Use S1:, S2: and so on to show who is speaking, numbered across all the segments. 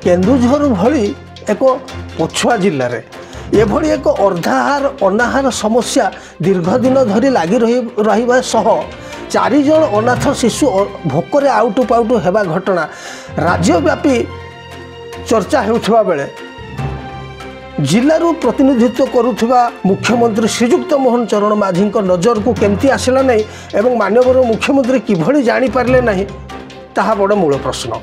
S1: କେନ୍ଦୁଝର ଭଳି ଏକ ପଛୁଆ ଜିଲ୍ଲାରେ ଏଭଳି ଏକ ଅର୍ଦ୍ଧାହାର ଅନାହାର ସମସ୍ୟା ଦୀର୍ଘଦିନ ଧରି ଲାଗି ରହିବା ସହ ଚାରିଜଣ ଅନାଥ ଶିଶୁ ଭୋକରେ ଆଉଟୁ ପାଉଟୁ ହେବା ଘଟଣା ରାଜ୍ୟବ୍ୟାପୀ ଚର୍ଚ୍ଚା ହେଉଥିବା ବେଳେ ଜିଲ୍ଲାରୁ ପ୍ରତିନିଧିତ୍ୱ କରୁଥିବା ମୁଖ୍ୟମନ୍ତ୍ରୀ ଶ୍ରୀଯୁକ୍ତ ମୋହନ ଚରଣ ମାଝୀଙ୍କ ନଜରକୁ କେମିତି ଆସିଲା ନାହିଁ ଏବଂ ମାନ୍ୟବର ମୁଖ୍ୟମନ୍ତ୍ରୀ କିଭଳି ଜାଣିପାରିଲେ ନାହିଁ, ତାହା ବଡ଼ ମୂଳ ପ୍ରଶ୍ନ।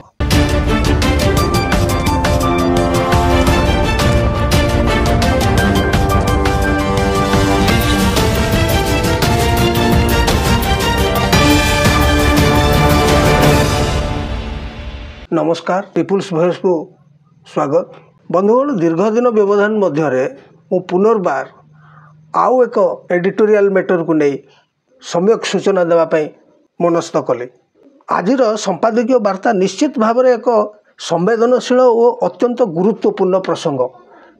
S1: ନମସ୍କାର, ପିପୁଲ୍ସ ଭଏସ୍କୁ ସ୍ୱାଗତ। ବନ୍ଧୁଗଣ, ଦୀର୍ଘଦିନ ବ୍ୟବଧାନ ମଧ୍ୟରେ ମୁଁ ପୁନର୍ବାର ଆଉ ଏକ ଏଡ଼ିଟୋରିଆଲ ମ୍ୟାଟରକୁ ନେଇ ସମ୍ୟକ ସୂଚନା ଦେବା ପାଇଁ ମନସ୍ଥ କଲି। ଆଜିର ସମ୍ପାଦକୀୟ ବାର୍ତ୍ତା ନିଶ୍ଚିତ ଭାବରେ ଏକ ସମ୍ବେଦନଶୀଳ ଓ ଅତ୍ୟନ୍ତ ଗୁରୁତ୍ୱପୂର୍ଣ୍ଣ ପ୍ରସଙ୍ଗ।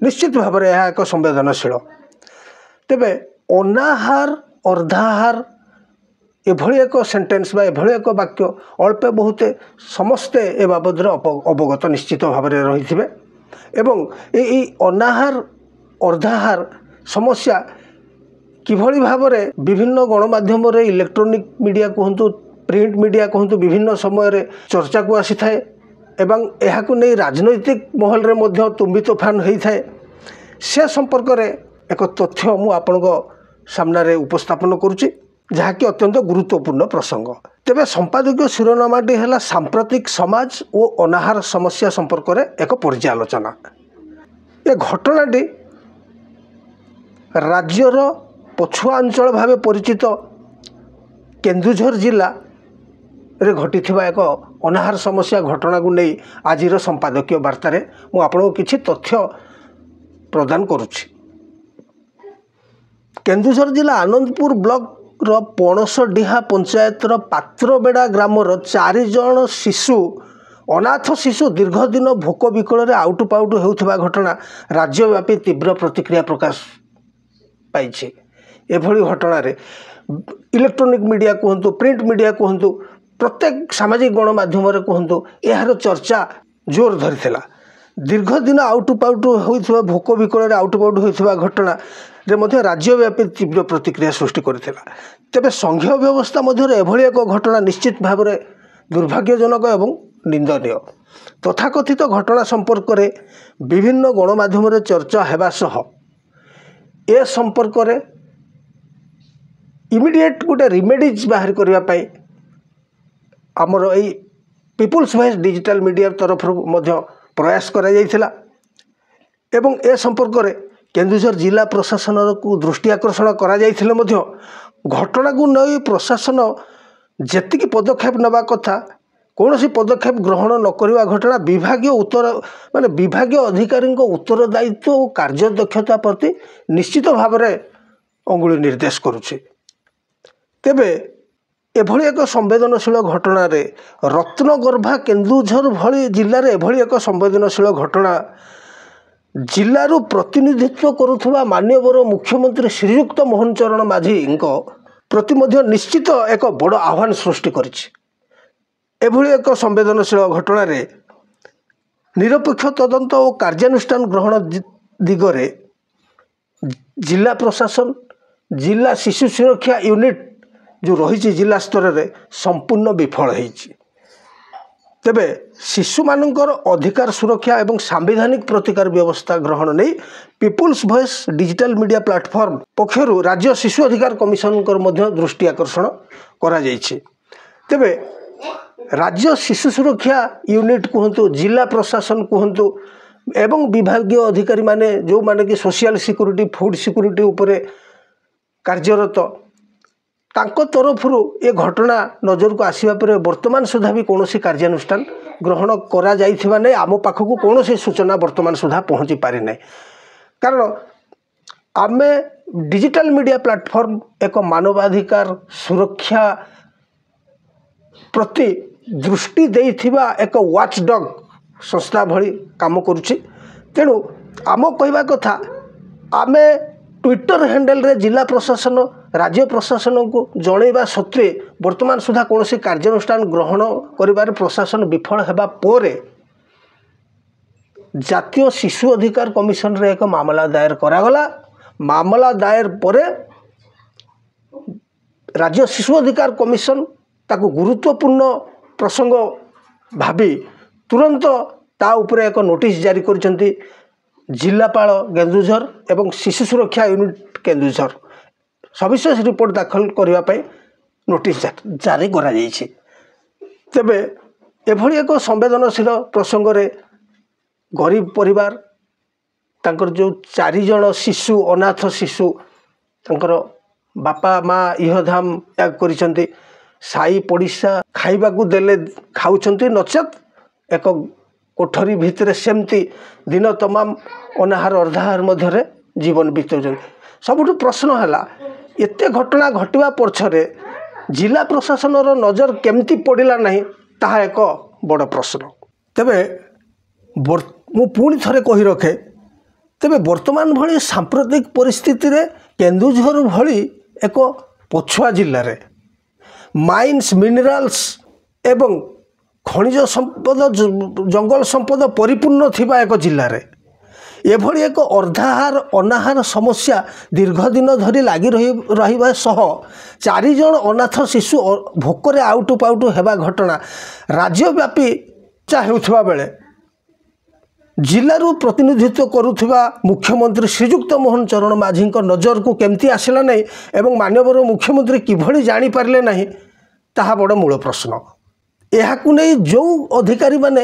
S1: ନିଶ୍ଚିତ ଭାବରେ ଏହା ଏକ ସମ୍ବେଦନଶୀଳ। ତେବେ ଅନାହାର ଅର୍ଦ୍ଧାହାର ଏଭଳି ଏକ ସେଣ୍ଟେନ୍ସ ବା ଏଭଳି ଏକ ବାକ୍ୟ ଅଳ୍ପେ ବହୁତେ ସମସ୍ତେ ଏ ବାବଦରେ ଅବଗତ ନିଶ୍ଚିତ ଭାବରେ ରହିଥିବେ ଏବଂ ଏଇ ଅନାହାର ଅର୍ଦ୍ଧାହାର ସମସ୍ୟା କିଭଳି ଭାବରେ ବିଭିନ୍ନ ଗଣମାଧ୍ୟମରେ ଇଲେକ୍ଟ୍ରୋନିକ୍ ମିଡ଼ିଆ କୁହନ୍ତୁ, ପ୍ରିଣ୍ଟ ମିଡ଼ିଆ କୁହନ୍ତୁ, ବିଭିନ୍ନ ସମୟରେ ଚର୍ଚ୍ଚାକୁ ଆସିଥାଏ ଏବଂ ଏହାକୁ ନେଇ ରାଜନୈତିକ ମହଲରେ ମଧ୍ୟ ତୁମ୍ବି ତୋଫାନ ହୋଇଥାଏ, ସେ ସମ୍ପର୍କରେ ଏକ ତଥ୍ୟ ମୁଁ ଆପଣଙ୍କ ସାମ୍ନାରେ ଉପସ୍ଥାପନ କରୁଛି, ଯାହାକି ଅତ୍ୟନ୍ତ ଗୁରୁତ୍ୱପୂର୍ଣ୍ଣ ପ୍ରସଙ୍ଗ। ତେବେ ସମ୍ପାଦକୀୟ ଶିରୋନାମାଟି ହେଲା ସାମ୍ପ୍ରତିକ ସମାଜ ଓ ଅନାହାର ସମସ୍ୟା ସମ୍ପର୍କରେ ଏକ ପର୍ଯ୍ୟାଲୋଚନା। ଏ ଘଟଣାଟି ରାଜ୍ୟର ପଛୁଆ ଅଞ୍ଚଳ ଭାବେ ପରିଚିତ କେନ୍ଦୁଝର ଜିଲ୍ଲାରେ ଘଟିଥିବା ଏକ ଅନାହାର ସମସ୍ୟା ଘଟଣାକୁ ନେଇ ଆଜିର ସମ୍ପାଦକୀୟ ବାର୍ତ୍ତାରେ ମୁଁ ଆପଣଙ୍କୁ କିଛି ତଥ୍ୟ ପ୍ରଦାନ କରୁଛି। କେନ୍ଦୁଝର ଜିଲ୍ଲା ଆନନ୍ଦପୁର ବ୍ଲକର ପଣସଡିହା ପଞ୍ଚାୟତର ପାତ୍ରବେଡ଼ା ଗ୍ରାମର ଚାରିଜଣ ଶିଶୁ ଅନାଥ ଶିଶୁ ଦୀର୍ଘଦିନ ଭୋକ ବିକଳରେ ଆଉଟୁ ପାଉଟୁ ହେଉଥିବା ଘଟଣା ରାଜ୍ୟବ୍ୟାପୀ ତୀବ୍ର ପ୍ରତିକ୍ରିୟା ପ୍ରକାଶ ପାଇଛି। ଏଭଳି ଘଟଣାରେ ଇଲେକ୍ଟ୍ରୋନିକ୍ ମିଡ଼ିଆ କୁହନ୍ତୁ, ପ୍ରିଣ୍ଟ ମିଡ଼ିଆ କୁହନ୍ତୁ, ପ୍ରତ୍ୟେକ ସାମାଜିକ ଗଣମାଧ୍ୟମରେ କୁହନ୍ତୁ, ଏହାର ଚର୍ଚ୍ଚା ଜୋର ଧରିଥିଲା। ଦୀର୍ଘଦିନ ଆଉଟୁ ପାଉଟୁ ହୋଇଥିବା ଭୋକ ବିକଳରେ ଆଉଟୁ ପାଉଟୁ ହୋଇଥିବା ଘଟଣାରେ ମଧ୍ୟ ରାଜ୍ୟବ୍ୟାପୀ ତୀବ୍ର ପ୍ରତିକ୍ରିୟା ସୃଷ୍ଟି କରିଥିଲା। ତେବେ ସଂଘୀୟ ବ୍ୟବସ୍ଥା ମଧ୍ୟରେ ଏଭଳି ଏକ ଘଟଣା ନିଶ୍ଚିତ ଭାବରେ ଦୁର୍ଭାଗ୍ୟଜନକ ଏବଂ ନିନ୍ଦନୀୟ। ତଥାକଥିତ ଘଟଣା ସମ୍ପର୍କରେ ବିଭିନ୍ନ ଗଣମାଧ୍ୟମରେ ଚର୍ଚ୍ଚା ହେବା ସହ ଏ ସମ୍ପର୍କରେ ଇମିଡ଼ିଏଟ୍ ଗୋଟେ ରିମେଡ଼ିଜ୍ ବାହାର କରିବା ପାଇଁ ଆମର ଏଇ ପିପୁଲ୍ସ ଭଏସ୍ ଡିଜିଟାଲ ମିଡ଼ିଆ ତରଫରୁ ମଧ୍ୟ ପ୍ରୟାସ କରାଯାଇଥିଲା ଏବଂ ଏ ସମ୍ପର୍କରେ କେନ୍ଦୁଝର ଜିଲ୍ଲା ପ୍ରଶାସନକୁ ଦୃଷ୍ଟି ଆକର୍ଷଣ କରାଯାଇଥିଲେ ମଧ୍ୟ ଘଟଣାକୁ ନେଇ ପ୍ରଶାସନ ଯେତିକି ପଦକ୍ଷେପ ନେବା କଥା କୌଣସି ପଦକ୍ଷେପ ଗ୍ରହଣ ନ କରିବା ଘଟଣା ବିଭାଗୀୟ ଅଧିକାରୀଙ୍କ ଉତ୍ତରଦାୟିତ୍ୱ ଓ କାର୍ଯ୍ୟଦକ୍ଷତା ପ୍ରତି ନିଶ୍ଚିତ ଭାବରେ ଅଙ୍ଗୁଳି ନିର୍ଦ୍ଦେଶ କରୁଛି। ତେବେ ଏଭଳି ଏକ ସମ୍ବେଦନଶୀଳ ଘଟଣାରେ ରତ୍ନଗର୍ଭା କେନ୍ଦୁଝର ଭଳି ଜିଲ୍ଲାରେ ଏଭଳି ଏକ ସମ୍ବେଦନଶୀଳ ଘଟଣା ଜିଲ୍ଲାରୁ ପ୍ରତିନିଧିତ୍ୱ କରୁଥିବା ମାନ୍ୟବର ମୁଖ୍ୟମନ୍ତ୍ରୀ ଶ୍ରୀଯୁକ୍ତ ମୋହନ ଚରଣ ମାଝୀଙ୍କ ପ୍ରତି ମଧ୍ୟ ନିଶ୍ଚିତ ଏକ ବଡ଼ ଆହ୍ୱାନ ସୃଷ୍ଟି କରିଛି। ଏଭଳି ଏକ ସମ୍ବେଦନଶୀଳ ଘଟଣାରେ ନିରପେକ୍ଷ ତଦନ୍ତ ଓ କାର୍ଯ୍ୟାନୁଷ୍ଠାନ ଗ୍ରହଣ ଦିଗରେ ଜିଲ୍ଲା ପ୍ରଶାସନ, ଜିଲ୍ଲା ଶିଶୁ ସୁରକ୍ଷା ୟୁନିଟ୍ ଯେଉଁ ରହିଛି ଜିଲ୍ଲା ସ୍ତରରେ ସମ୍ପୂର୍ଣ୍ଣ ବିଫଳ ହେଇଛି। ତେବେ ଶିଶୁମାନଙ୍କର ଅଧିକାର ସୁରକ୍ଷା ଏବଂ ସାମ୍ବିଧାନିକ ପ୍ରତିକାର ବ୍ୟବସ୍ଥା ଗ୍ରହଣ ନେଇ people's voice digital media platform ପକ୍ଷରୁ ରାଜ୍ୟ ଶିଶୁ ଅଧିକାର କମିଶନଙ୍କର ମଧ୍ୟ ଦୃଷ୍ଟି ଆକର୍ଷଣ କରାଯାଇଛି। ତେବେ ରାଜ୍ୟ ଶିଶୁ ସୁରକ୍ଷା ୟୁନିଟ୍ କୁହନ୍ତୁ, ଜିଲ୍ଲା ପ୍ରଶାସନ କୁହନ୍ତୁ ଏବଂ ବିଭାଗୀୟ ଅଧିକାରୀମାନେ ଯେଉଁମାନେ କି ସୋସିଆଲ ସିକ୍ୟୁରିଟି, ଫୁଡ଼ ସିକ୍ୟୁରିଟି ଉପରେ କାର୍ଯ୍ୟରତ, ତାଙ୍କ ତରଫରୁ ଏ ଘଟଣା ନଜରକୁ ଆସିବା ପରେ ବର୍ତ୍ତମାନ ସୁଦ୍ଧା ବି କୌଣସି କାର୍ଯ୍ୟାନୁଷ୍ଠାନ ଗ୍ରହଣ କରାଯାଇଥିବା ନେଇ ଆମ ପାଖକୁ କୌଣସି ସୂଚନା ବର୍ତ୍ତମାନ ସୁଦ୍ଧା ପହଞ୍ଚି ପାରିନାହିଁ। କାରଣ ଆମେ ଡିଜିଟାଲ ମିଡ଼ିଆ ପ୍ଲାଟଫର୍ମ ଏକ ମାନବାଧିକାର ସୁରକ୍ଷା ପ୍ରତି ଦୃଷ୍ଟି ଦେଇଥିବା ଏକ ୱାଚ୍ ଡଗ୍ ସଂସ୍ଥା ଭଳି କାମ କରୁଛି। ତେଣୁ ଆମ କହିବା କଥା, ଆମେ ଟ୍ୱିଟର ହ୍ୟାଣ୍ଡେଲରେ ଜିଲ୍ଲା ପ୍ରଶାସନ, ରାଜ୍ୟ ପ୍ରଶାସନକୁ ଜଣାଇବା ସତ୍ତ୍ୱେ ବର୍ତ୍ତମାନ ସୁଦ୍ଧା କୌଣସି କାର୍ଯ୍ୟାନୁଷ୍ଠାନ ଗ୍ରହଣ କରିବାରେ ପ୍ରଶାସନ ବିଫଳ ହେବା ପରେ ଜାତୀୟ ଶିଶୁ ଅଧିକାର କମିଶନରେ ଏକ ମାମଲା ଦାୟର କରାଗଲା। ମାମଲା ଦାୟର ପରେ ରାଜ୍ୟ ଶିଶୁ ଅଧିକାର କମିଶନ ତାକୁ ଗୁରୁତ୍ୱପୂର୍ଣ୍ଣ ପ୍ରସଙ୍ଗ ଭାବି ତୁରନ୍ତ ତା ଉପରେ ଏକ ନୋଟିସ୍ ଜାରି କରିଛନ୍ତି ଜିଲ୍ଲାପାଳ କେନ୍ଦୁଝର ଏବଂ ଶିଶୁ ସୁରକ୍ଷା ୟୁନିଟ୍ କେନ୍ଦୁଝର। ସବିଶେଷ ରିପୋର୍ଟ ଦାଖଲ କରିବା ପାଇଁ ନୋଟିସ୍ ଜାରି କରାଯାଇଛି। ତେବେ ଏଭଳି ଏକ ସମ୍ବେଦନଶୀଳ ପ୍ରସଙ୍ଗରେ ଗରିବ ପରିବାର, ତାଙ୍କର ଯେଉଁ 4 ଜଣ ଶିଶୁ, ଅନାଥ ଶିଶୁ, ତାଙ୍କର ବାପା ମା ଇହଧାମ ତ୍ୟାଗ କରିଛନ୍ତି, ସାହି ପଡ଼ିଶା ଖାଇବାକୁ ଦେଲେ ଖାଉଛନ୍ତି, ନଚେତ୍ ଏକ କୋଠରୀ ଭିତରେ ସେମିତି ଦିନ ତମାମ ଅନାହାର ଅର୍ଦ୍ଧାହାର ମଧ୍ୟରେ ଜୀବନ ବିତାଉଛନ୍ତି। ସବୁଠୁ ପ୍ରଶ୍ନ ହେଲା, ଏତେ ଘଟଣା ଘଟିବା ପଛରେ ଜିଲ୍ଲା ପ୍ରଶାସନର ନଜର କେମିତି ପଡ଼ିଲା ନାହିଁ, ତାହା ଏକ ବଡ଼ ପ୍ରଶ୍ନ। ତେବେ ମୁଁ ପୁଣି ଥରେ କହି ରଖେ, ତେବେ ବର୍ତ୍ତମାନ ଭଳି ସାମ୍ପ୍ରତିକ ପରିସ୍ଥିତିରେ କେନ୍ଦୁଝର ଭଳି ଏକ ପଛୁଆ ଜିଲ୍ଲାରେ ମାଇନ୍ସ, ମିନେରାଲ୍ସ ଏବଂ ଖଣିଜ ସମ୍ପଦ, ଜଙ୍ଗଲ ସମ୍ପଦ ପରିପୂର୍ଣ୍ଣ ଥିବା ଏକ ଜିଲ୍ଲାରେ ଏଭଳି ଏକ ଅର୍ଦ୍ଧାହାର ଅନାହାର ସମସ୍ୟା ଦୀର୍ଘ ଦିନ ଧରି ଲାଗି ରହିବା ସହ ଚାରିଜଣ ଅନାଥ ଶିଶୁ ଭୋକରେ ଆଉଟୁ ପାଉଟୁ ହେବା ଘଟଣା ରାଜ୍ୟବ୍ୟାପୀ ହେଉଥିବା ବେଳେ ଜିଲ୍ଲାରୁ ପ୍ରତିନିଧିତ୍ୱ କରୁଥିବା ମୁଖ୍ୟମନ୍ତ୍ରୀ ଶ୍ରୀଯୁକ୍ତ ମୋହନ ଚରଣ ମାଝୀଙ୍କ ନଜରକୁ କେମିତି ଆସିଲା ନାହିଁ ଏବଂ ମାନ୍ୟବର ମୁଖ୍ୟମନ୍ତ୍ରୀ କିଭଳି ଜାଣିପାରିଲେ ନାହିଁ, ତାହା ବଡ଼ ମୂଳ ପ୍ରଶ୍ନ। ଏହାକୁ ନେଇ ଯେଉଁ ଅଧିକାରୀମାନେ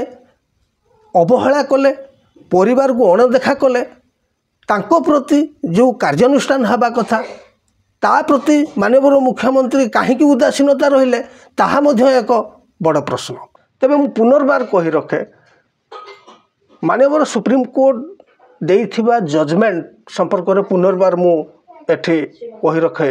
S1: ଅବହେଳା କଲେ, ପରିବାରକୁ ଅଣଦେଖା କଲେ, ତାଙ୍କ ପ୍ରତି ଯେଉଁ କାର୍ଯ୍ୟାନୁଷ୍ଠାନ ହେବା କଥା, ତା ପ୍ରତି ମାନ୍ୟବର ମୁଖ୍ୟମନ୍ତ୍ରୀ କାହିଁକି ଉଦାସୀନତା ରହିଲେ, ତାହା ମଧ୍ୟ ଏକ ବଡ଼ ପ୍ରଶ୍ନ। ତେବେ ମୁଁ ପୁନର୍ବାର କହି ରଖେ, ମାନ୍ୟବର ସୁପ୍ରିମକୋର୍ଟ ଦେଇଥିବା ଜଜମେଣ୍ଟ ସମ୍ପର୍କରେ ପୁନର୍ବାର ମୁଁ ଏଠି କହି ରଖେ,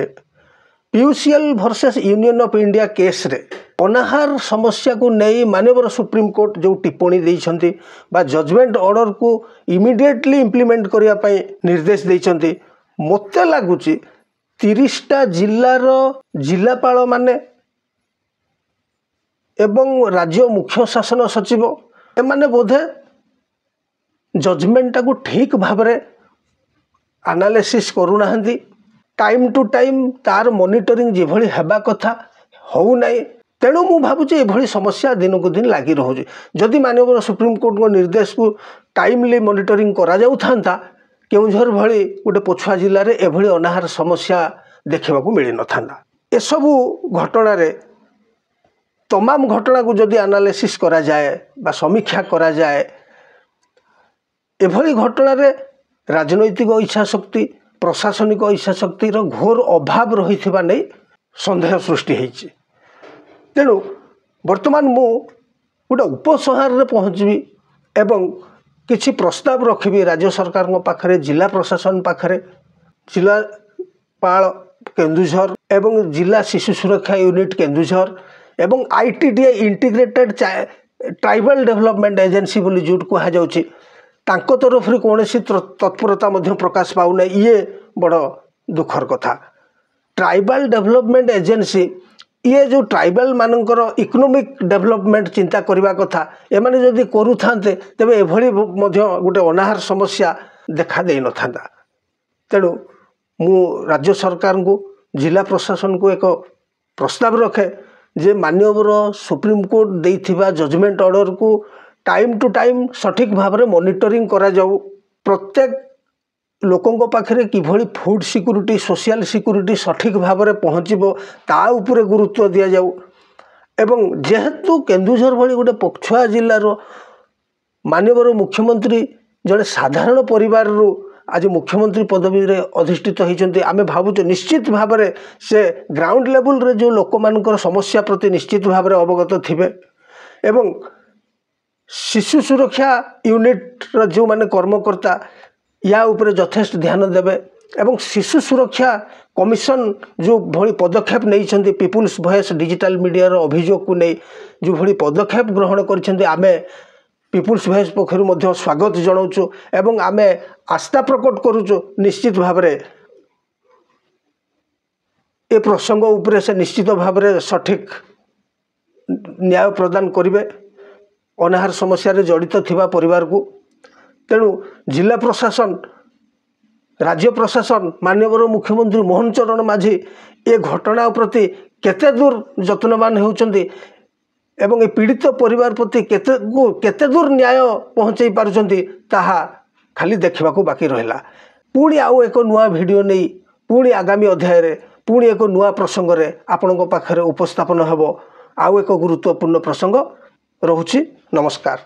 S1: PUCL versus union of India କେସ୍ରେ ଅନାହାର ସମସ୍ୟାକୁ ନେଇ ମାନ୍ୟବର ସୁପ୍ରିମକୋର୍ଟ ଯେଉଁ ଟିପ୍ପଣୀ ଦେଇଛନ୍ତି ବା ଜଜମେଣ୍ଟ ଅର୍ଡ଼ରକୁ ଇମିଡ଼ିଏଟଲି ଇମ୍ପ୍ଲିମେଣ୍ଟ କରିବା ପାଇଁ ନିର୍ଦ୍ଦେଶ ଦେଇଛନ୍ତି, ମୋତେ ଲାଗୁଛି 30ଟା ଜିଲ୍ଲାର ଜିଲ୍ଲାପାଳମାନେ ଏବଂ ରାଜ୍ୟ ମୁଖ୍ୟ ଶାସନ ସଚିବ ଏମାନେ ବୋଧେ ଜଜମେଣ୍ଟଟାକୁ ଠିକ୍ ଭାବରେ ଆନାଲିସିସ୍ କରୁନାହାନ୍ତି। ଟାଇମ୍ ଟୁ ଟାଇମ୍ ତାର ମନିଟରିଂ ଯେଭଳି ହେବା କଥା ହେଉନାହିଁ। ତେଣୁ ମୁଁ ଭାବୁଛି ଏଭଳି ସମସ୍ୟା ଦିନକୁ ଦିନ ଲାଗି ରହୁଛି। ଯଦି ମାନ୍ୟବର ସୁପ୍ରିମକୋର୍ଟଙ୍କ ନିର୍ଦ୍ଦେଶକୁ ଟାଇମଲି ମନିଟରିଂ କରାଯାଉଥାନ୍ତା, କେଉଁଝର ଭଳି ଗୋଟେ ପଛୁଆ ଜିଲ୍ଲାରେ ଏଭଳି ଅନାହାର ସମସ୍ୟା ଦେଖିବାକୁ ମିଳିନଥାନ୍ତା। ଏସବୁ ଘଟଣାରେ ତମାମ ଘଟଣାକୁ ଯଦି ଆନାଲିସିସ୍ କରାଯାଏ ବା ସମୀକ୍ଷା କରାଯାଏ, ଏଭଳି ଘଟଣାରେ ରାଜନୈତିକ ଇଚ୍ଛାଶକ୍ତି, ପ୍ରଶାସନିକ ଇଚ୍ଛାଶକ୍ତିର ଘୋର ଅଭାବ ରହିଥିବା ନେଇ ସନ୍ଦେହ ସୃଷ୍ଟି ହେଇଛି। ତେଣୁ ବର୍ତ୍ତମାନ ମୁଁ ଗୋଟେ ଉପସଂହାରରେ ପହଞ୍ଚିବି ଏବଂ କିଛି ପ୍ରସ୍ତାବ ରଖିବି ରାଜ୍ୟ ସରକାରଙ୍କ ପାଖରେ, ଜିଲ୍ଲା ପ୍ରଶାସନ ପାଖରେ। ଜିଲ୍ଲାପାଳ କେନ୍ଦୁଝର ଏବଂ ଜିଲ୍ଲା ଶିଶୁ ସୁରକ୍ଷା ୟୁନିଟ୍ କେନ୍ଦୁଝର ଏବଂ ITDA, integrated tribal development agency ବୋଲି ଯେଉଁଠି କୁହାଯାଉଛି, ତାଙ୍କ ତରଫରୁ କୌଣସି ତତ୍ପରତା ମଧ୍ୟ ପ୍ରକାଶ ପାଉନାହିଁ। ଇଏ ବଡ଼ ଦୁଃଖର କଥା। ଟ୍ରାଇବାଲ ଡେଭଲପମେଣ୍ଟ ଏଜେନ୍ସି ଇଏ ଯେଉଁ ଟ୍ରାଇବାଲ ମାନଙ୍କର ଇକୋନୋମିକ୍ ଡେଭଲପମେଣ୍ଟ ଚିନ୍ତା କରିବା କଥା, ଏମାନେ ଯଦି କରୁଥାନ୍ତେ ତେବେ ଏଭଳି ମଧ୍ୟ ଗୋଟେ ଅନାହାର ସମସ୍ୟା ଦେଖା ଦେଇନଥାନ୍ତା। ତେଣୁ ମୁଁ ରାଜ୍ୟ ସରକାରଙ୍କୁ, ଜିଲ୍ଲା ପ୍ରଶାସନକୁ ଏକ ପ୍ରସ୍ତାବ ରଖେ ଯେ ମାନ୍ୟବର ସୁପ୍ରିମକୋର୍ଟ ଦେଇଥିବା ଜଜମେଣ୍ଟ ଅର୍ଡ଼ରକୁ ଟାଇମ୍ ଟୁ ଟାଇମ୍ ସଠିକ୍ ଭାବରେ ମନିଟରିଂ କରାଯାଉ। ପ୍ରତ୍ୟେକ ଲୋକଙ୍କ ପାଖରେ କିଭଳି ଫୁଡ଼୍ ସିକ୍ୟୁରିଟି, ସୋସିଆଲ ସିକ୍ୟୁରିଟି ସଠିକ୍ ଭାବରେ ପହଞ୍ଚିବ, ତା ଉପରେ ଗୁରୁତ୍ୱ ଦିଆଯାଉ। ଏବଂ ଯେହେତୁ କେନ୍ଦୁଝର ଭଳି ଗୋଟେ ପଛୁଆ ଜିଲ୍ଲାର ମାନ୍ୟବର ମୁଖ୍ୟମନ୍ତ୍ରୀ ଜଣେ ସାଧାରଣ ପରିବାରରୁ ଆଜି ମୁଖ୍ୟମନ୍ତ୍ରୀ ପଦବୀରେ ଅଧିଷ୍ଠିତ ହୋଇଛନ୍ତି, ଆମେ ଭାବୁଛୁ ନିଶ୍ଚିତ ଭାବରେ ସେ ଗ୍ରାଉଣ୍ଡ ଲେବୁଲରେ ଯେଉଁ ଲୋକମାନଙ୍କର ସମସ୍ୟା ପ୍ରତି ନିଶ୍ଚିତ ଭାବରେ ଅବଗତ ଥିବେ ଏବଂ ଶିଶୁ ସୁରକ୍ଷା ୟୁନିଟ୍ର ଯେଉଁମାନେ କର୍ମକର୍ତ୍ତା ୟା ଉପରେ ଯଥେଷ୍ଟ ଧ୍ୟାନ ଦେବେ। ଏବଂ ଶିଶୁ ସୁରକ୍ଷା କମିଶନ ଯେଉଁଭଳି ପଦକ୍ଷେପ ନେଇଛନ୍ତି, ପିପୁଲ୍ସ ଭଏସ୍ ଡିଜିଟାଲ ମିଡ଼ିଆର ଅଭିଯୋଗକୁ ନେଇ ଯେଉଁଭଳି ପଦକ୍ଷେପ ଗ୍ରହଣ କରିଛନ୍ତି, ଆମେ ପିପୁଲ୍ସ ଭଏସ୍ ପକ୍ଷରୁ ମଧ୍ୟ ସ୍ୱାଗତ ଜଣାଉଛୁ ଏବଂ ଆମେ ଆସ୍ଥା ପ୍ରକଟ କରୁଛୁ, ନିଶ୍ଚିତ ଭାବରେ ଏ ପ୍ରସଙ୍ଗ ଉପରେ ସେ ନିଶ୍ଚିତ ଭାବରେ ସଠିକ୍ ନ୍ୟାୟ ପ୍ରଦାନ କରିବେ ଅନାହାର ସମସ୍ୟାରେ ଜଡ଼ିତ ଥିବା ପରିବାରକୁ। ତେଣୁ ଜିଲ୍ଲା ପ୍ରଶାସନ, ରାଜ୍ୟ ପ୍ରଶାସନ, ମାନ୍ୟବର ମୁଖ୍ୟମନ୍ତ୍ରୀ ମୋହନ ଚରଣ ମାଝୀ ଏ ଘଟଣା ପ୍ରତି କେତେ ଦୂର ଯତ୍ନବାନ ହେଉଛନ୍ତି ଏବଂ ଏ ପୀଡ଼ିତ ପରିବାର ପ୍ରତି କେତେ ଦୂର ନ୍ୟାୟ ପହଞ୍ଚାଇ ପାରୁଛନ୍ତି, ତାହା ଖାଲି ଦେଖିବାକୁ ବାକି ରହିଲା। ପୁଣି ଆଉ ଏକ ନୂଆ ଭିଡ଼ିଓ ନେଇ ପୁଣି ଆଗାମୀ ଅଧ୍ୟାୟରେ ପୁଣି ଏକ ନୂଆ ପ୍ରସଙ୍ଗରେ ଆପଣଙ୍କ ପାଖରେ ଉପସ୍ଥାପନ ହେବ ଆଉ ଏକ ଗୁରୁତ୍ୱପୂର୍ଣ୍ଣ ପ୍ରସଙ୍ଗ। ରହୁଛି, ନମସ୍କାର।